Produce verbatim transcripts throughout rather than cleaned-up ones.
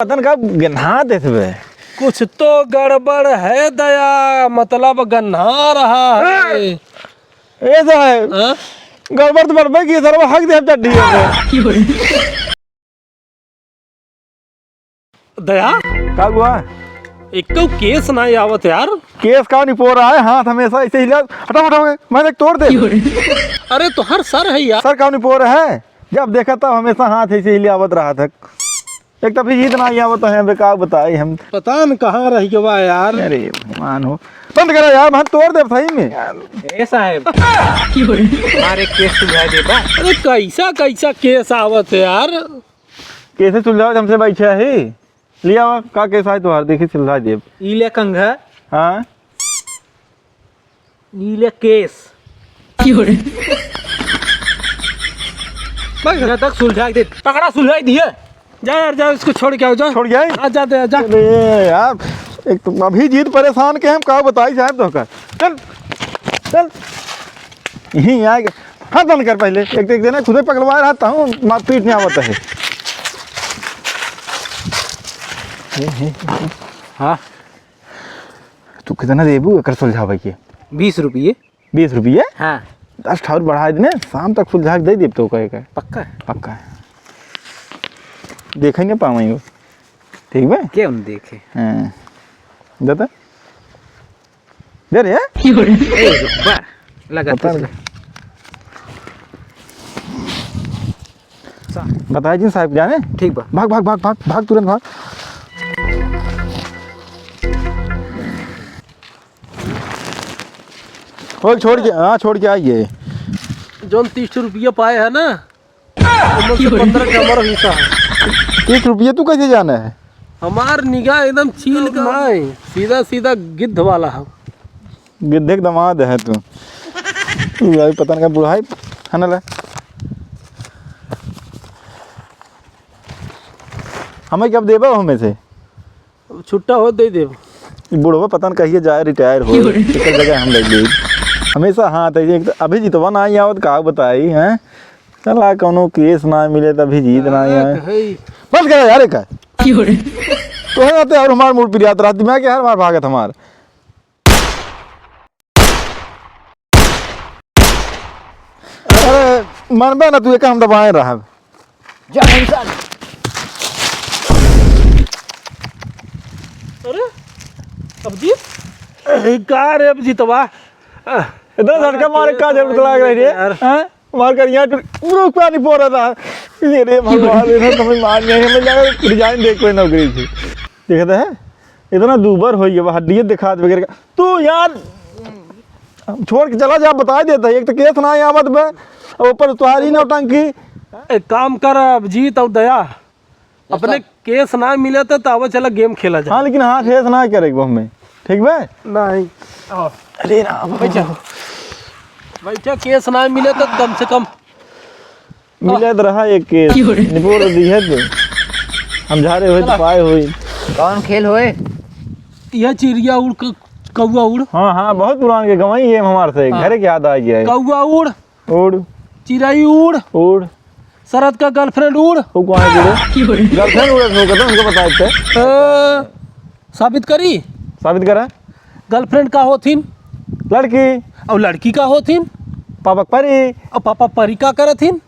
पता न का गन्हा देत बे। कुछ तो गड़बड़ है दया, मतलब गन्हा रहा है। ए, ए साहेब, हाँ? गड़बड़ तो बड़बे की, सरवा हक दे चड्डी में। दया? का हुआ? एक तो केस ना आवत यार। केस का नहीं पो रहा है, हाथ हमेशा ऐसे ही ले, हटाओ, हटाओ, मैं देख तोड़ दे। अरे तोहर सर है यार। सर का नहीं पो रहा है, जब देखा तब हमेशा हाथ ऐसे ही ले आवत रहा था। एक तो अभी जीत ना आवत है, बे का बताई हम। पता न कहाँ रह गवा यार। अरे भगवान हो, बंद करा यार, मैं तोड़ दे सही में। ए साहेब, हमारे केस सुलझाए देबा। अरे कैसा कैसा केस आवत है यार। कैसे सुलझाओ, हमसे बैठे ही। लिया वा, का केस आए तोहार, देखी सुलझा देब। ई ले कंघा। हाँ। ई ले केस। क्यों रे? बस यहाँ तक सुलझा दे, पकड़ा सुलझा दिए। जा यार, जा, इसको छोड़ के आओ, जा। छोड़ के आई? हाँ, जा दे, जा। अरे यार, एक तो अभी जीत परेशान के हम का बताई साहेब तोहका। चल, चल। यहीं आ गए। हाथ बंद कर पहले। एक तो, एक दिन खुदे पकड़वा रहा था हूँ, मारपीट नहीं आवत है। हाँ। तू कितना देबू एकर सुलझावे के? बीस रुपये। बीस रुपये? हाँ। दस ठा और बढ़ा देने, शाम तक सुलझा के दे देब तो कहे का। पक्का? पक्का। देखे नहीं पावे वो। ठीक बा? के उन देखे? हाँ। दे तो। दे रे। ए, रुक बा। लगा पता तो नहीं। बताए जी साहब जाने। ठीक बा। भाग, भाग, भाग, भाग, भाग, तुरंत भाग। ओए, छोड़ के, हाँ, छोड़ के आइए। जौन तीस रुपया पाए है ना, ओमे से पन्द्रह के हमारा हिस्सा है। तीस रुपये तू कैसे जाना है? हमार निगाह एकदम चील का है, सीधा सीधा गिद्ध वाला है। गिद्धे के दामाद है तू। तू भाई पता नहीं का बुढ़ाई है ना ले। हमें कब देबा हमें से? छुट्टा हो दे देब। ई बुढ़वा पता न कहिए जाए रिटायर हो, एकर जगह हम ले लेब। हमेशा हाथ है, एक तो अभी जितवा ना आई आवत, का बताई, हैं? चला कौनो केस ना मिले त अभी जीत ना आई है। बंद करा यार, का? तोहरे रहते और हमार मूड पिरियात रहत, दिमाग के हर मार भागत हमार। अरे, मनबे ना तू, एक हम दबाए रहब। जा इंसान। अरे, अभिजीत? ए, का रे अभिजीतवा? इतना झटका मारे का जरूरत लाग रही रे? यार। हैं? मार कर यहाँ टूट, रुक पानी पो रहा था। ये रे भगवान, इन्हें समझ में आ नहीं, हमें लगा resign दे कोई नौकरी थी। देखते हैं? इतना दूबर हो गया, हड्डियाँ दिखा दे वगैरह का। तू यार, छोड़ के चला जा, बता देता है। एक तो केस ना आवत बे, और ऊपर तुम्हारी नौटंकी। एक काम कर अभिजीत और दया, अपने केस ना मिले तो तावा चला गेम खेला जाए। हाँ, लेकिन हाँ, केस ना करे को हमें, ठीक बे? नहीं। अरे राम। बैठा, बैठा, केस ना मिले तो कम से कम मिलत रहा एक केस। क्यों रे? निपोर दी है तो। हम झारे होई तो चला। पाए होई। कौन खेल होए? यह चिड़िया उड़, क-, कौआ उड़। हाँ, हाँ, बहुत पुरान के गवाई है हमार से। हाँ। घरे के याद आ गया है। कौआ उड़। उड़। चिड़ई उड़। उड़। शरद का girlfriend उड़। वो कौन है उड़े? क्यों रे? Girlfriend उड़े हो, कहते उनको बताए थे। अ, साबित करी? साबित करा। Girlfriend का होथिन? लड़की। और लड़की का होथिन? पापा परी। और पापा परी का करथिन?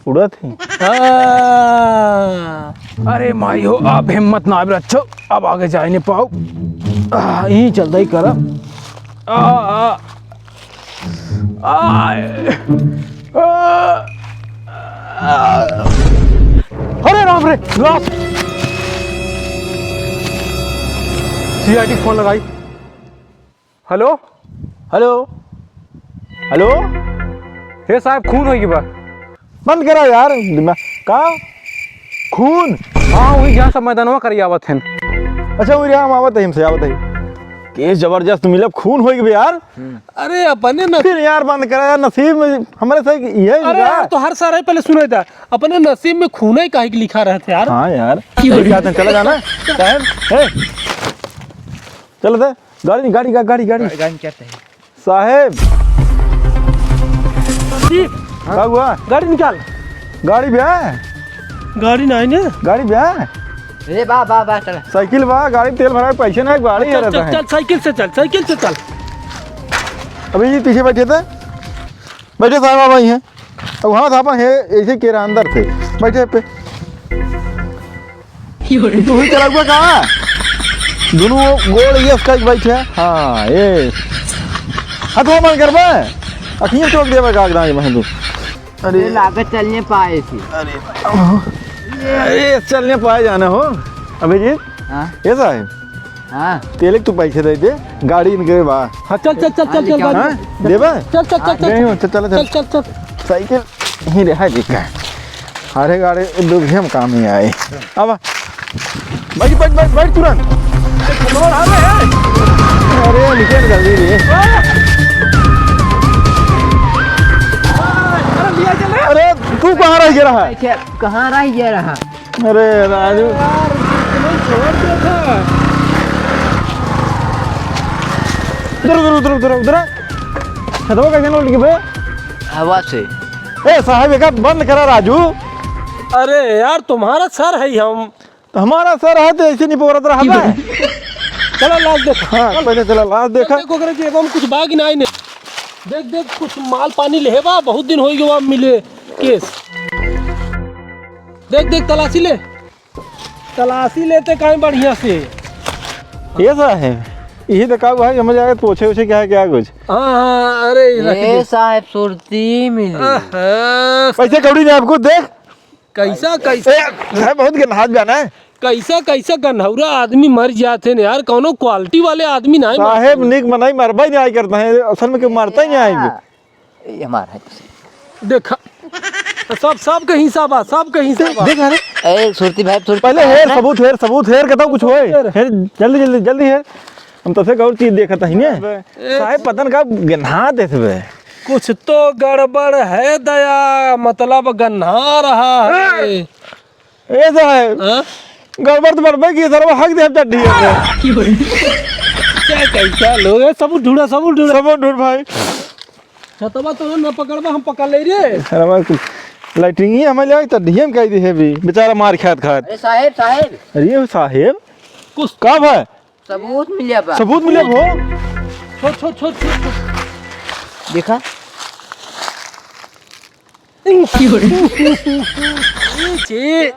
उड़त ही। हाँ। अरे माई हो, अब हिम्मत ना आवे, अच्छा, अब आगे जाए नहीं पाओ। आ, यहीं चलता ही करा। आ, आ, आ, आ, आ। अरे राम रे, लाश। सीआईडी फोन लगाई। हेलो? हेलो? हेलो? हे साहब, खून होई बा। बंद करा यार, दिमाग का खून? हाँ, वही जहाँ सब मैदानवा करी आवत हैं। अच्छा, वही हम आवत है, हमसे आवत है। केस जबरदस्त मिलब, खून होई बे यार। अरे अपने न- फिर यार बंद करा यार, नसीब में हमारे साथ ये अरे यार, तो हर सारे पहले सुने था, अपने नसीब में खून ही काहे के लिखा रहते यार। हाँ यार, सही बात है, चला जाना। साहब, ए, चल दे। गाड़ी, गाड़ी, गा-, गाड़ी, गाड़ी। गाड़ी, गाड़ी क्या चाहिए? साहेब। जी। का हुआ? गाड़ी निकाल। गाड़ी बे? गाड़ी नहीं ने। गाड़ी बे? ए, बा, बा, बा, चला। साइकिल बा, गाड़ी तेल भराए, पैसे ना, गाड़ी चल, है, रहता चल, है। चल, साइकिल से चल, साइकिल से चल। अभी ये पीछे बैठे थे, बैठे साहब, आप आई हैं। अब हाँ, साहब, है, ऐसे केरा अंदर से बैठे पे। तू ही चलाऊगा का? दोनों गोड़ ये उसका एक बैठे। हाँ, ये। हाँ, तो मन करबा? अखियाँ चौक देबा का, एकदम ये महंदू। अरे। ये लागत चलने पाए थी। अरे, अरे, चलने पाए जाना हो। अभिजीत, हाँ। ये साहब, हाँ। तेल एक तू पैसे दे दे, गाड़ी इनके बा। हाँ, चल, चल, चल, हाँ, चल, चल, निकाल। गाड़ी। हाँ, देबा? चल, चल, चल, हाँ, चल, नहीं हो, चल, चल, चल। चल, चल, चल। साइकिल ही रहा जी का। अरे गाड़ी दुर्घे में काम ही आए। अब बैठ, बैठ, बैठ, बैठ तुरंत। अरे निकल जल्दी रे। अरे तू कहाँ रह गया रहा? अच्छा, कहाँ रह गया रहा? अरे राजू। यार, तुमने छोड़ दिया था। उधर, उधर, उधर, उधर, उधर। छतवा कैसे उठ गई बे? हवा से। ए साहब, एका बंद करा राजू। अरे यार, तुम्हारा सर है हम। तो हमारा सर है तो ऐसे नहीं पोरत रहा है। चलो लाश देख। हाँ, चल। पहले चला लाश देखा। देख, देख, ओकरे जेबा में कुछ बा कि नाही ने। देख, देख, कुछ माल पानी लेहे बा, बहुत दिन होई गवा मिले केस। देख, देख, तलाशी ले, तलाशी लेते काहे बढ़िया से। ये सा है, यही तो का हुआ है, समझ आया, पोछे उछे क्या है, क्या कुछ। हाँ, हाँ, अरे, ये रख ए दे। साहब, सुरती मिली। आहा। पैसे कौड़ी नहीं आपको, देख। कैसा, कैसा? ए, साहब, बहुत गंधात बा ना। कैसा, कैसा गन्हौरा आदमी मर जाते ने यार, कौनो quality वाले आदमी ना साहेब, मरते। निक मनई मरबा ही नहीं आई करता है, असल में क्यों मरता ही नहीं आई। ये हमारा है। देखा, सब, सब के हिस्सा बा, सब के हिस्सा बा। देख, अरे। ए, सुरती भाई, सुरती पहले भाई हेर, ना। सबूत हेर, सबूत हेर, कहता कुछ होए। हेर। हेर, जल्दी, जल्दी, जल्दी हेर। हम तो से गौर चीज देखत ही ने। अबे। साहेब, पता न का गन्हा देत बे। कुछ तो गड़बड़ है दया, मतलब गन्हा रहा है। ए साहेब, हाँ? गड़बड़ तो बड़बड़ की, सरवा हक दे हम चड्ढी है। क्या कैसा लोग है, सब ढूंढा, सब ढूंढा। सब ढूंढ भाई। छतवा तो ना पकड़बा, हम पकड़ ले रे। सरवा कुछ लाइटिंग ही हमें ले आई, चड्ढी हम कह दी है भी, बेचारा मार खात खात। अरे साहेब, साहेब। अरे साहेब, कुछ का भाई? सबूत मिले बा। सबूत मिले हो? छोड़, छोड़, छोड़, छोड़, छोड़। देखा? छी।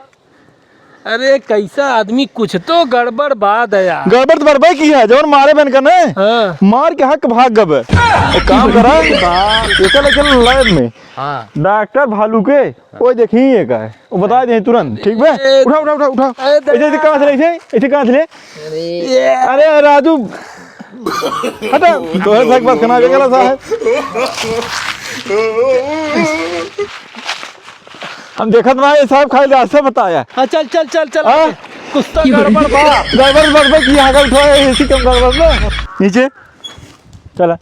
अरे, कैसा आदमी, कुछ तो गड़बड़ बा दया। गड़बड़ तो बड़बड़ की है, जौन मारे बन का नहीं? हाँ। मार के हक भाग गबे। एक काम करा, हाँ। एका लेकिन lab में। हाँ। डॉक्टर भालू के, वो देखी ये का है। वो बता दे तुरंत, ठीक बे? ए, उठा, उठा, उठा, उठा। ए, दया। ऐसे, ऐसे कहाँ से ले, ऐसे, ऐसे कहाँ से ले? अरे। अरे, राजू, हटा, तोहरे से एक बात सुना, बेगला साहब। हम देखत ना, ये साहब खाली रास्ते बताया। हाँ, चल, चल, चल, चल। हाँ? कुछ तो गड़बड़ बा। गड़बड़, गड़बड़ की आगे उठा है, इसी कम गड़बड़ में। नीचे। चला।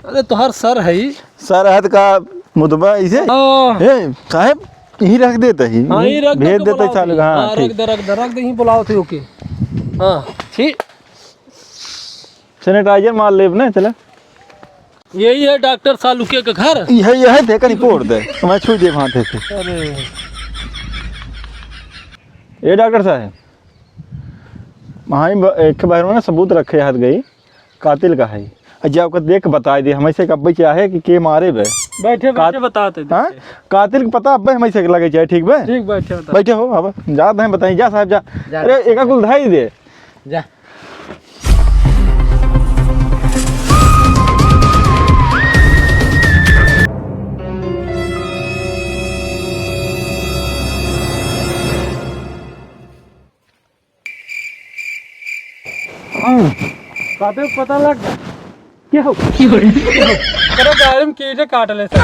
अरे, तोहर सर है ही। सर है तो का मुदबा इसे? हाँ। ए, साहब, यही रख देते ही। हाँ, यही रख दे भेज तो देते बुलाओ चालू, थे। हाँ, हाँ, ठीक। रख दे, रख दे, रख दे, यहीं बुलाओ थे, ओके। हाँ, ठीक। Sanitizer मार लेब ना, चला। यही है डॉक्टर सालुके का घर। यही, यही थे, कहीं पोड़ दे। मैं छू दे हाथे से। अरे। ए डॉक्टर साहब, वहाँ ब-, एक बार में ना सबूत रखे हाथ गई, कातिल का है। अच्छा, ओकर देख के बताई दे, हमें से कब्बे चाहे कि के मारे बे। बैठे, बैठे कात-, बताते, हाँ? देखते। कातिल के पता अब्बे हमें से लगे चाहे, ठीक बे? ठीक, बैठे बता। बैठे हो, अब जात हैं, बताई, जा साहब, जा। जा। अरे, एका कुल धाई दे। जा। हम्म, काटे पता लग गया। क्या हो? अरे गाड़ी में कीड़े काट ले सर।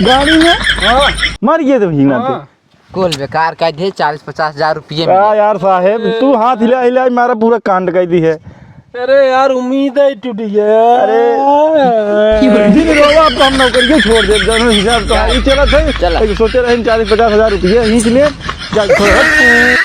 गाड़ी में? हाँ। मर गए तो भींगा थे। हाँ। कुल बेकार कर दिए, चालीस पचास हजार रुपये का मिले। यार साहेब, तू हाथ हिला हिला मारा पूरा कांड कर दी है। अरे यार, उम्मीद है टूट गया। अरे, दिन रोवा अब तो हम नौकरी छोड़ दे, दोनों हिसाब तो ये चला था। चला। एक सोचे रहे चालीस पचास हजार रुपये खींच ले, जा छोड़।